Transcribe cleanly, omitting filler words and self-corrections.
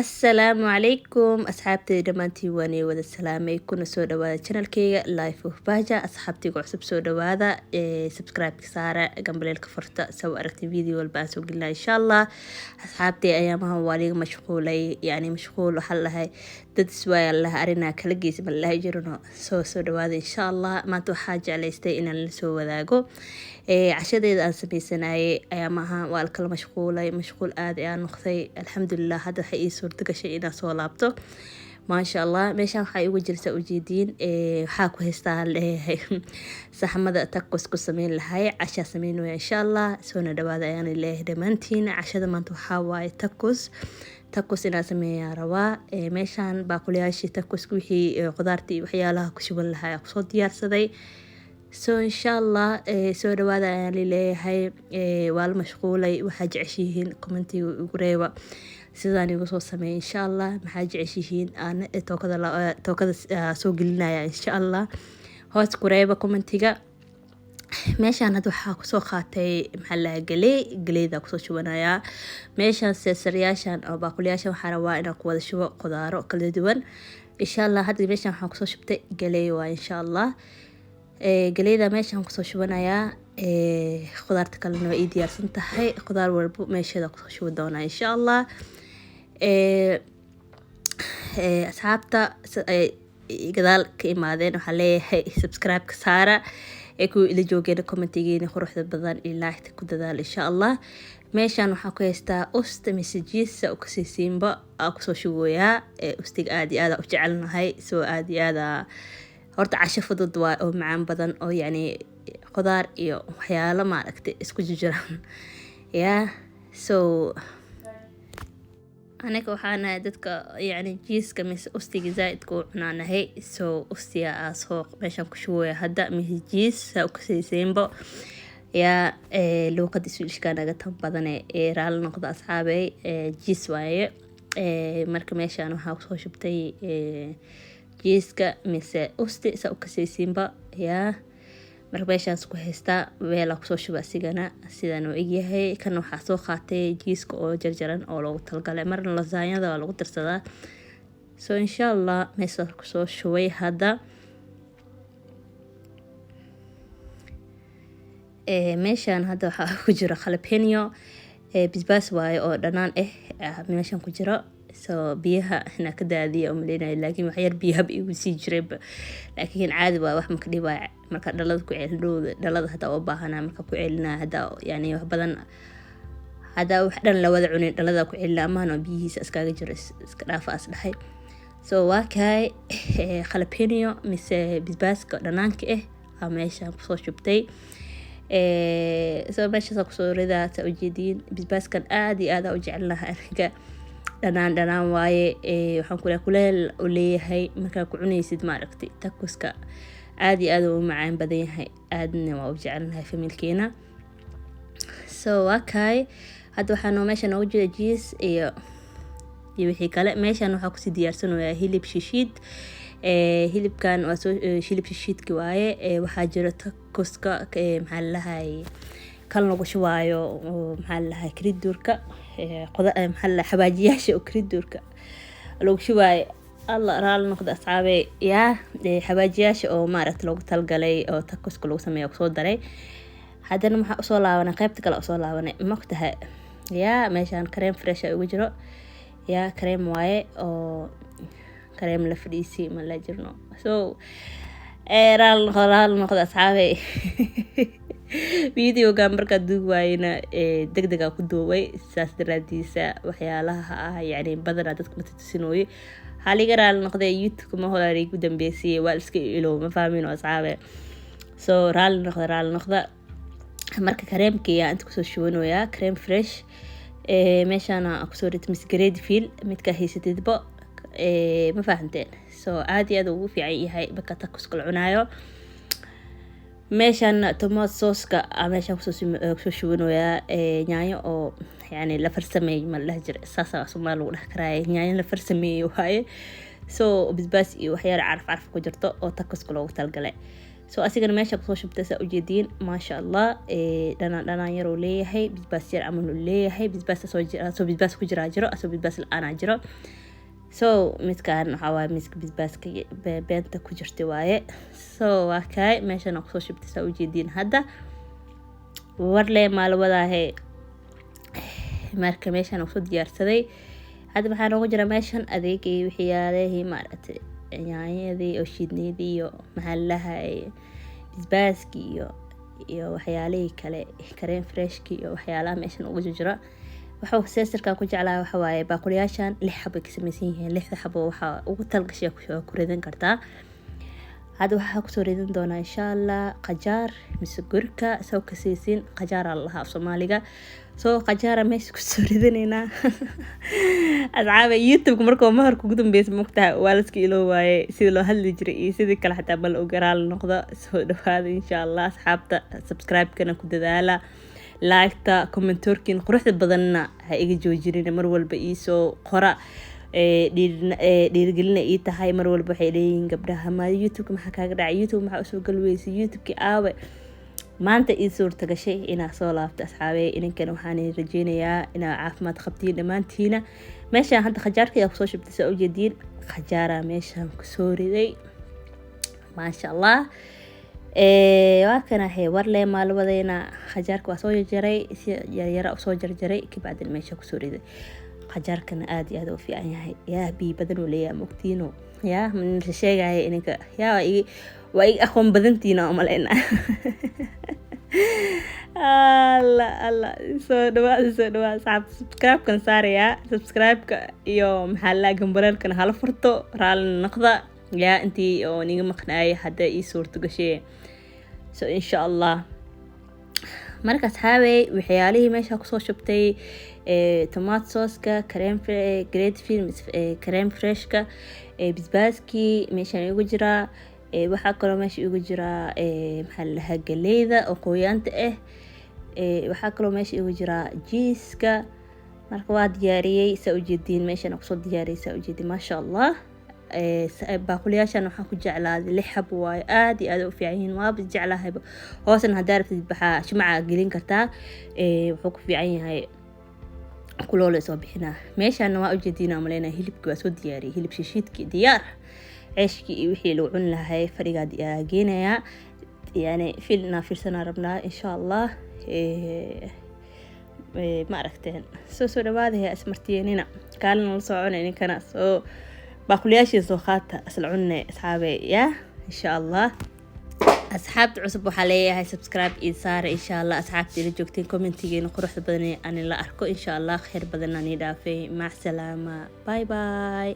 Asalaamu calaykum asxaabteyda dhammaantiin, waanay wada salaamay. Kuna soo dhawaada channelkeyga Life of Baja. Asxaabtayga cusub, soo dhawaada, subscribe-ka saara, gambaleelka furta soo aragtay video walba aan soo gelinaa, insha Allah. Asxaabtay, ayaamahan waa liga mashquulay, yani mashquul waxaa lahay dad iswaaya laha arrinaa kala geysa ma lahay jirino. Soo dhawaada, insha Allah. Maanta waxaa jeclaystay inaan la soo wadaago cashadeeda aan sameysanayay. Ayaamahan waa kala mashquulay, mashquul aada ayaan noqday. Alxamdulilah, hadda waxay ii suurta gashay inaan soo laabto, maasha Allah. Meeshaan waxaa igu jirta ujeediin, waxaa ku haystaa leeyahay saxmada tacos ku sameyn lahay. Cashaa sameyn waya, insha Allah. Soona dhawaada ayaan leeyahay dhammaantiin. Cashada maanta waxaa waaye tacos. Tacos inaan sameeyaa rabaa. Meeshaan baaquliyaashii tacos, wixii qudaartii, waxyaalaha ku shuban lahaa ayaa kusoo diyaarsaday. So insha Allah, soo dhawaada ayaan leeyahay. Waa la mashquulay. Waxaa jeceshihiin commentiga igu reeba, sidaan igu soo sameeya, insha Allah. Maxaa jeceshihiin aan tookada tookada soo gelinaya, insha Allah? Hoos ku reeba commentiga. Meeshaan hadda waxaa kusoo qaatay, maxaa lahaa, galey. Galeyda kusoo shubanayaa meeshaan. Seesaryaashan oo baaquliyaashan waxaa rabaa inaan ku wada shubo qudaaro kala duwan, insha Allah. Hadda meeshaan waxaan kusoo shubtay galey waa, insha Allah. Galeyda meeshaan kusoo shubanayaa, khudaarta kalena waa ii diyaarsan tahay. Khudaar walbo meesheeda kusoo shubi doonaa, insha Allah. Asxaabta gadaal ka imaadeen waxaa leeyahay subscribe-ka saara, ee kuwa ila joogeen commentigeena quruxda badan iyo laagta ku dadaal, insha Allah. Meeshaan waxaa ku haystaa usta mise cheese u kasii aa kusoo shubayaa. Ustiga aada iyo aada u jecelnahay, soo aada iyo aada. Horta casho fudud waa oo macaan badan oo yacni qudaar iyo waxyaalo maaragtay isku jirjiraan. Yaa so aniga waxaa nahay dadka yacni cheeseka mise ustiga zaaidka u cunaanahay. So ustiga aa soo meeshaan ku shubaya hadda, mise cheese saa u kasayseynbo. Yaa luuqada Swedishka naga tan badane, ee raali noqda asxaabey. Cheese waaye. Marka meeshaan waxaa kusoo shubtay cheeseka mise usti saa u kasaysiinba. Yaa marka meeshaas ku haystaa, weelaa kusoo shuba asigana, sidaan uu egyahay. Kan waxaa soo qaatay cheeseka oo jarjaran oo loogu talgalay, marna lasaanyada waa lagu darsadaa. So insha Allah, meeshaas kusoo shubay hadda. Meeshaan hadda waxaa ku jiro jalapeno, bisbaas waaye oo dhanaan ah meeshaan ku jiro. So biyaha inaa ka daadiya umaleynaya, laakiin waxyar biyahaba igu sii jirayba, laakiin caadi waa, wax maka dhibaya. Marka dhalada ku celindhowda, dhalada hadaa u baahanaa marka ku celinaa hadaa, yani wax badan hadaa wax dhan lawada cunin, dhalada ku celina amahana biyihiisa iskaga jiro, iska dhaafa as dhahay. So waa kaay jalapeno mise bisbaaska dhanaanka ah aa meeshaan kusoo shubtay. So meeshaas kusoo ridaa, saa ujeediin. Bisbaaskan aada iyo aada u jecelnaha aniga. Dhanaan dhanaan waaye, waxaan kule kuleel u leeyahay. Markaa ku cunaysid maaragtay tacoska, aada iyo aada u macaan badan yahay, aadna waa u jecelnahay familkeena. So waa kaay. Hadda waxaa noo meesha noogu jira cheese iyo wixii kale. Meeshan waxaa kusii diyaarsanayaa hilib shishiid. Hilibkan waa soo hilib shishiidki waaye. Waxaa jira tacoska, maxaa lalahay, kan lagu shubaayo, maxaa lalahay, kryddorka, maxaa lalahay, xawaajiyaasha oo kryddorka lagu shubaayo. Allah, raali noqda asxaabe. Yaa xawaajiyaasha oo maaragta loogu talgalay oo tacoska lagu sameeyo kusoo daray. Haddana maxaa usoo laabanay? Qaybta kale usoo laabanay, maogtahay? Yaa meeshaan crème fraîche ugu jiro. Yaa kareem waaye oo kareem la fadhiisay ma la jirno. So raali noqdo, raali noqdo asxaabe. Videogan markaa duug waayena deg degaa ku duubay, saas daraadiisa waxyaalaha ah yani badanaa dadka matatusinooye. Haliga raali noqday. YouTube ma horaa igu dambeysay, waa iska ilow, ma fahmin asxaabe. So raali noqda, raali noqda. Marka kareemka yaa inta kusoo shubanayaa, crème fraîche meeshaana kusoo rita, mise gräddfil midkaa haysatidba, ma fahanteen? So aada iyo aad ugu fiican yahay marka tacoska la cunaayo. Meeshaan tomato sauceka meeshaan kusoo shubanayaa. Yaanyo oo yani la farsameeyey ma la dhahi jira, saasa Soomaali lagu dheh karaaye, yaanyo la farsameeyey waaye. So bisbaas iyo waxyaala caraf caraf ku jirto oo tacoska loogu talgalay. So asigana meesha kusoo shubtay, saa ujeediin, maasha Allah. Dhanaan dhanaan yar uu leeyahay, bisbaas yar camal uu leeyahay. Bisbaas asoo bisbaas ku jiraa jiro, asoo bisbaas la-aanaa jiro. So midkan waxaa waaye miska bisbaaska beenta ku jirta waaye. So waa kaay, meeshana kusoo shubtay, saa ujeediin. Hadda warle maalwadaahe. Marka meeshaan kusoo diyaarsaday. Hadda maxaa noogu jira meeshan? Adeegay waxyaalihii, maaragtay, yaanyadii oo shiidneydii iyo, maxaa lalahay, bisbaaskii iyo waxyaalihii kale, crème fraîche-ki iyo waxyaalaha meeshan ugu jira. Waxuu seesarkan ku jeclaa waxa waaye baaquliyaashan lix xabo ka samaysan yihiin. Lixda xabo waxaa ugu talgashay ku ridan kartaa. Hadda waxaa kusoo ridan doonaa, insha Allah, qajaar mise gurka soo kasaysin. Qajaara lahaa af Soomaaliga. Soo qajaara meesha kusoo ridaneynaa. Asxaaba, YouTube-ka markuu maharka ugu dambeysa, mogtaha, waa laska iloo waaye sidii loo hadli jiray iyo sidii kale xataa bal ogaraal noqdo. Soo dhawaada, insha Allah, asxaabta. Subscribe-kana ku dadaala, like-ta, commentorkin quruxda badanna ha iga joojinin. Mar walba iisoo qora, dhiirigelina ii tahay. Mar walba waxay leeyihiin gabdhaha, "Ma YouTube-ka maxaa kaaga dhacay? YouTube maxaa usoo galweysay? YouTube-ki aawe?" Maanta ii suurta gashay inaa soo laabto, asxaabey. Ininkan waxaan rajeynayaa inaa caafimaad qabtiin dhammaantiina. Meeshaan hadda khajaarka ayaa kusoo shubtay, saa ujeediin. Khajaara meeshaan kusoo riday, maasha Allah. Waa kanahe, warle maalwadeyna. Khajaarka waa soo jarjaray, si yaryara usoo jarjaray, kabacdina meesha kusoo riday. Khajaarkana aada iyo aada u fiican yahay. Yaa biyo badan uu leeyahay, mogtiino? Yaa mise sheegaya ininka? Yaa waa iga aqoon badantiina umaleyna. Alla alla, soo dhawaada, soo dhawaada, asxaabta. Subscribe-kan saarayaa, subscribe-ka iyo, maxaa la, gambaleelkana hala furto. Raalina noqda yaa intii oo niga maqnaayay. Hadda ii suurto gashay. So insha Allah, marka asxaabey, waxyaalihii meesha kusoo shubtay: tomato sauce-ka, crème great film, crème fraîche-ka, bisbaaskii meeshaan igu jiraa. Waxaa kaloo meesha igu jiraa, maxaa la dhahaa, galeyda oo qoyaanta ah. Waxaa kaloo meesha igu jiraa cheese-ka. Marka waa diyaariyey, saa ujeediin. Meeshaan kusoo diyaariyey, saa ujeediin, maasha Allah. Baaquliyaashan waxaan ku jeclaaday lix xabo waayo, aada iyo aada u fiican yihiin, waaba jeclahayba. Hoosna haddaa rabtid baxaa shumaca gelin kartaa. Wuxuu ku fiican yahay kuloola soo bixinaa. Meeshaana waa ujeediina maleyna, hilibki waa soo diyaariyey, hilib shishiidkii diyaar, ceeshkii iyo wixii lagu cuni lahay fadhigaa geenayaa. Yani filna fiirsanaa rabnaa, insha Allah. Ma aragteen? Soo dhawaadaya, ismartiyeenina, kaalina la soo cunay. Ninkana soo baaquliyaashii soo qaata, isla cunne, asxaabe. Yaa insha Allah, asxaabta cusub waxaa leeyahay subscribe iyo saara, insha Allah. Asxaabta ila joogteen, commentigeena quruxda badan ani la arko, insha Allah. Kheyr badan ani dhaafay. Mac salaama, bye bye.